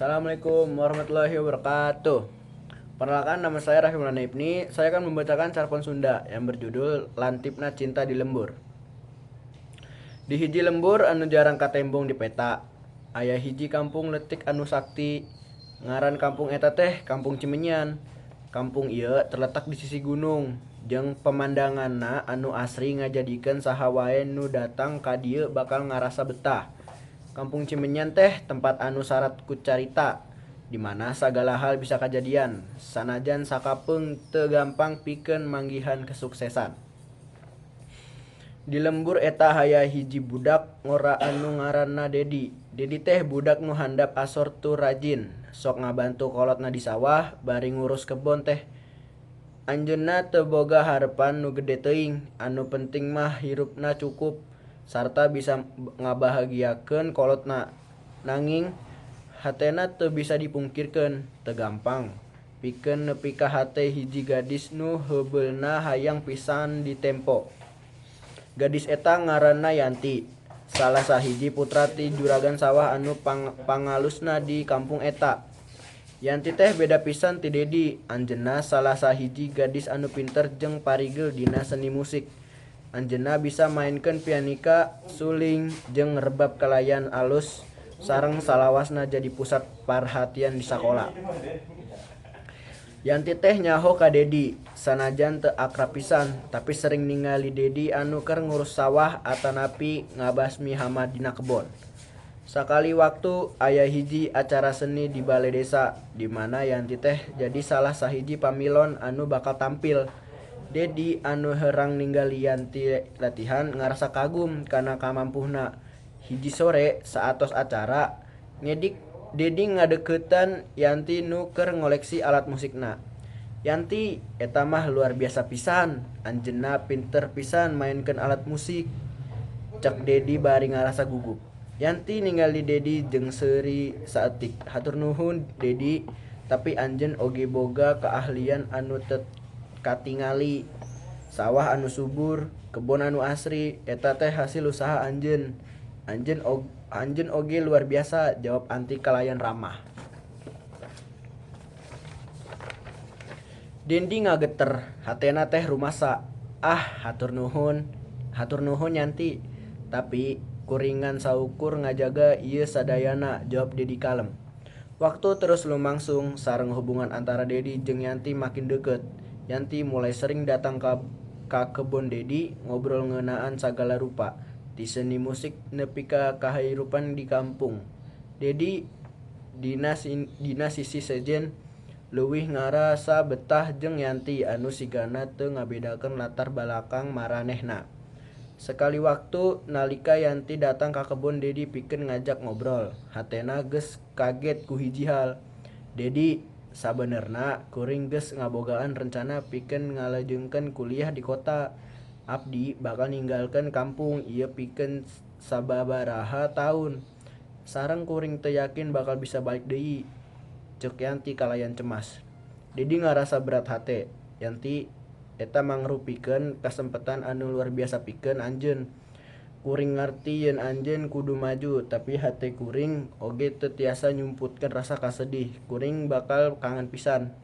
Assalamualaikum warahmatullahi wabarakatuh. Perkenalkan, nama saya Raffi Maulana Ibni. Saya akan membacakan cerpen Sunda yang berjudul Lantipna Cinta di Lembur. Di hiji lembur anu jarang katembong di peta, aya hiji kampung leutik anu sakti. Ngaran kampung eta teh Kampung Cimenyan. Kampung ieu terletak di sisi gunung, jeung pemandanganna anu asri ngajadikeun saha wae nu datang ka dieu bakal ngarasa betah. Kampung Cimenyan teh tempat anu sarat ku carita, di mana sagala hal bisa kajadian, sanajan sakapeung teu gampang pikeun manggihan kesuksesan. Di lembur eta aya hiji budak ngora anu ngaranna Dedi. Dedi teh budak nu handap asor tur rajin, sok ngabantu kolotna di sawah bari ngurus kebon teh. Anjeunna teu boga harepan nu gede teuing, anu penting mah hirupna cukup sarta bisa ngabahagiakeun kolotna. Nanging hatena teu bisa dipungkirkeun, teu gampang pikeun nepi ka hate hiji gadis nu heubeulna hayang pisan ditempo. Gadis eta ngaranna Yanti, salah sahiji putra ti juragan sawah anu pangalusna di kampung eta. Yanti teh beda pisan ti Dedi, anjeunna salah sahiji gadis anu pinter jeung parigel dina seni musik. Anjeunna bisa mainkeun pianika, suling, jeung rebab kalayan alus sareng salawasna jadi pusat parhatian di sakola. Yanti teh nyaho ka Dedi, sanajan teu akrab pisan, tapi sering ningali Dedi anu keur ngurus sawah atanapi ngabasmi hama dina kebon. Sakali waktu aya hiji acara seni di bale desa, di mana Yanti teh jadi salah sahiji pamilon anu bakal tampil. Dedi anu herang ningali Yanti latihan ngarasa kagum kana kamampuhna. Hiji sore saatos acara, ngedik Dedi ngadeuketan Yanti nu keur ngoleksi alat musikna. Yanti, eta mah luar biasa pisan, anjeunna pinter pisan mainkeun alat musik, cek Dedi bari ngarasa gugup. Yanti ningali Dedi jeung seuri saeutik. Hatur nuhun Dedi, tapi anjeun oge boga keahlian anu teu katingali. Sawah anu subur, kebon anu asri, eta teh hasil usaha anjeun. Anjeun oge luar biasa, jawab Anti kalayan ramah. Dendi ngageter, hatena teh rumasa. Ah, hatur nuhun Yanti. Tapi kuringan saukur ngajaga ieu sadayana, jawab Dedi kalem. Waktu terus lumangsung, sareng hubungan antara Dedi jeung Yanti makin deukeut. Yanti mulai sering datang ka kebon Dedi, ngobrol ngeunaan sagala rupa, ti seni musik nepi ka kahirupan di kampung. Dedi dina sisi sejen leuwih ngarasa betah jeung Yanti anu sigana teu ngabedakeun latar balakang maranehna. Sekali waktu nalika Yanti datang ka kebon Dedi pikeun ngajak ngobrol, hatena geus kaget ku hiji hal. Dedi, sabenerna kuring geus ngabogaan rencana pikeun ngalajengkeun kuliah di kota. Abdi bakal ninggalkeun kampung ieu pikeun sababaraha taun. Sareng kuring teu yakin bakal bisa balik deui, ceuk Yanti kalayan cemas. Dedi ngarasa berat hate. Yanti, eta mangrupikeun kasempetan anu luar biasa pikeun anjeun. Kuring ngarti yen anjeun kudu maju, tapi hate kuring oge teu tiasa nyumputkeun rasa kasedih. Kuring bakal kangen pisan.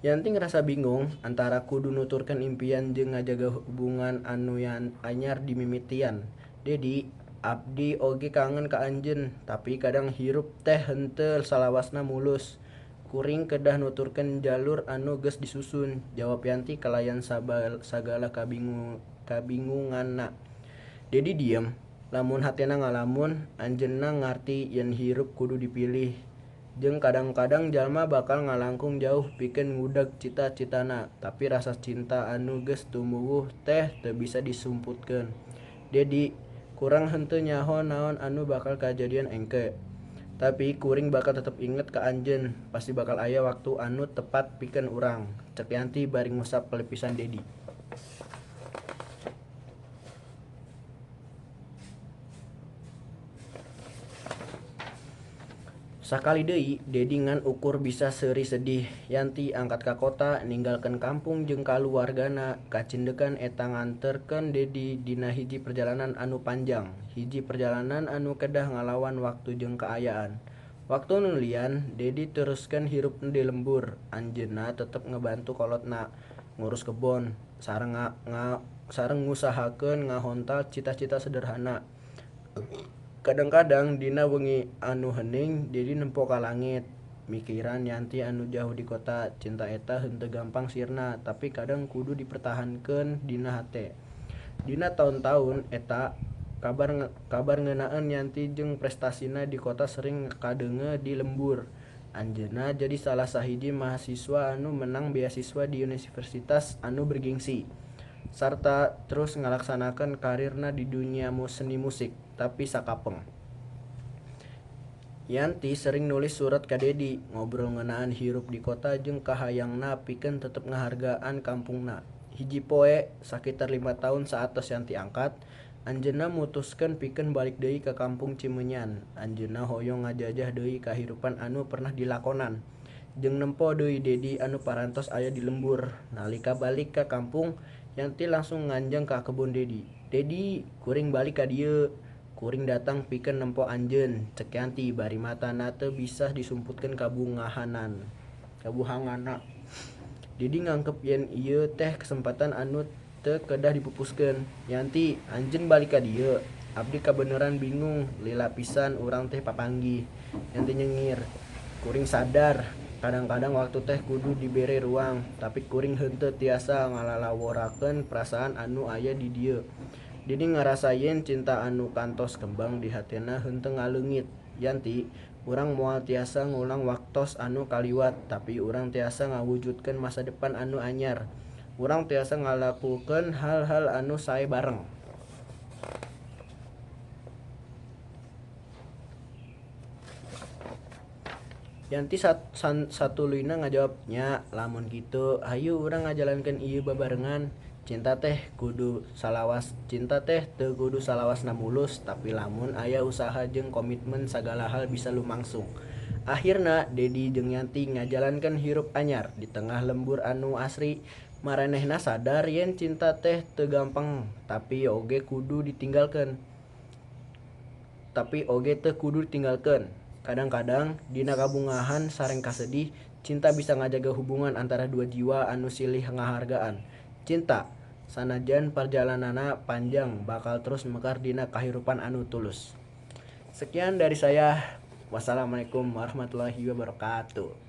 Yanti ngerasa bingung antara kudu nuturkeun impian jeung ngajaga hubungan anu anyar dimimitian. Dedi, abdi oge kangen ka anjeun, tapi kadang hirup teh henteu salawasna mulus. Kuring kedah nuturkeun jalur anu geus disusun, jawab Yanti kalayan sagala kabingunganna. Dedi diem, lamun hatena ngalamun, anjeunna ngarti yen hirup kudu dipilih. Jeung kadang-kadang jalma bakal ngalangkung jauh pikeun ngudag cita-citana, tapi rasa cinta anu geus tumuwuh teh teu bisa disumputkeun. Dedi, kurang henteu nyaho naon anu bakal kajadian engke. Tapi kuring bakal tetep inget ka anjeun, pasti bakal aya waktu anu tepat pikeun urang, cek Yanti bari ngusap pelipisan Dedi. Sakali deui, Dedi ngan ukur bisa seuri sedih. Yanti angkat ka kota, ninggalkeun kampung jeung kaluargana. Kacindekan eta nganterkeun Dedi dina hiji perjalanan anu panjang, hiji perjalanan anu kedah ngalawan waktu jeung kaayaan. Waktu nulian, Dedi teruskeun hirupna di lembur. Anjeunna tetep ngabantu kolotna ngurus kebon sareng ngusahakeun ngahontal cita-cita sederhana. Kadang-kadang dina wengi anu hening, Dedi nempo ka langit mikiran Yanti anu jauh di kota. Cinta eta henteu gampang sirna, tapi kadang kudu dipertahankeun dina hate. Dina taun-taun eta, kabar ngeunaan Yanti jeung prestasina di kota sering kadengue di lembur. Anjeunna jadi salah sahiji mahasiswa anu meunang beasiswa di universitas anu bergengsi. Sarta terus ngalaksanakeun karirna di dunya seni musik, tapi sakapeng. Yanti sering nulis surat ka Dedi, ngobrol ngeunaan hirup di kota jeung kahayangna pikeun tetep ngahargaan kampungna. Hiji poe, sakitar 5 taun saatos Yanti angkat, anjeunna mutuskeun pikeun balik deui ka kampung Cimenyan. Anjeunna hoyong ngajajah deui kahirupan anu pernah dilakonan jeung nempo deui Dedi anu parantos aya di lembur. Nalika balik ka kampung, Yanti langsung nganjang ka kebon Dedi. "Dedi, kuring balik ka dieu. Kuring datang pikeun nempo anjeun," cek Yanti bari matana teu bisa disumputkeun kabuhanganna. Dedi nganggep yen ieu teh kesempatan anu teu kedah dipupuskeun. "Yanti, anjeun balik ka dieu. Abdi kabeneran bingung, lila pisan urang teh papanggih." Yanti nyengir. "Kuring sadar, kadang-kadang waktu teh kudu dibere ruang, tapi kuring henteu tiasa ngalalaworakeun perasaan anu aya di dieu." Dedi ngarasa yen cinta anu kantos kembang di hatena henteu ngaleungit. "Yanti, urang moal tiasa ngulang waktos anu kaliwat, tapi urang tiasa ngawujudkeun masa depan anu anyar. Urang tiasa ngalakukeun hal-hal anu sae bareng." Yanti satuluyna ngajawab, "Nya, lamun kitu hayu urang ngajalankeun ieu babarengan. Cinta teh teu kudu salawasna mulus, tapi lamun aya usaha jeung komitmen sagala hal bisa lumangsung." Akhirna Dedi jeung Yanti ngajalankeun hirup anyar di tengah lembur anu asri. Maranehna sadar yen cinta teh teu gampang, tapi oge kudu ditinggalkeun. Tapi oge teu kudu ditinggalkeun. Kadang-kadang dina kabungahan sareng kasedih, cinta bisa ngajaga hubungan antara dua jiwa anu silih ngahargaan. Cinta sanajan perjalananna panjang bakal terus mekar dina kahirupan anu tulus. Sekian dari saya. Wassalamualaikum warahmatullahi wabarakatuh.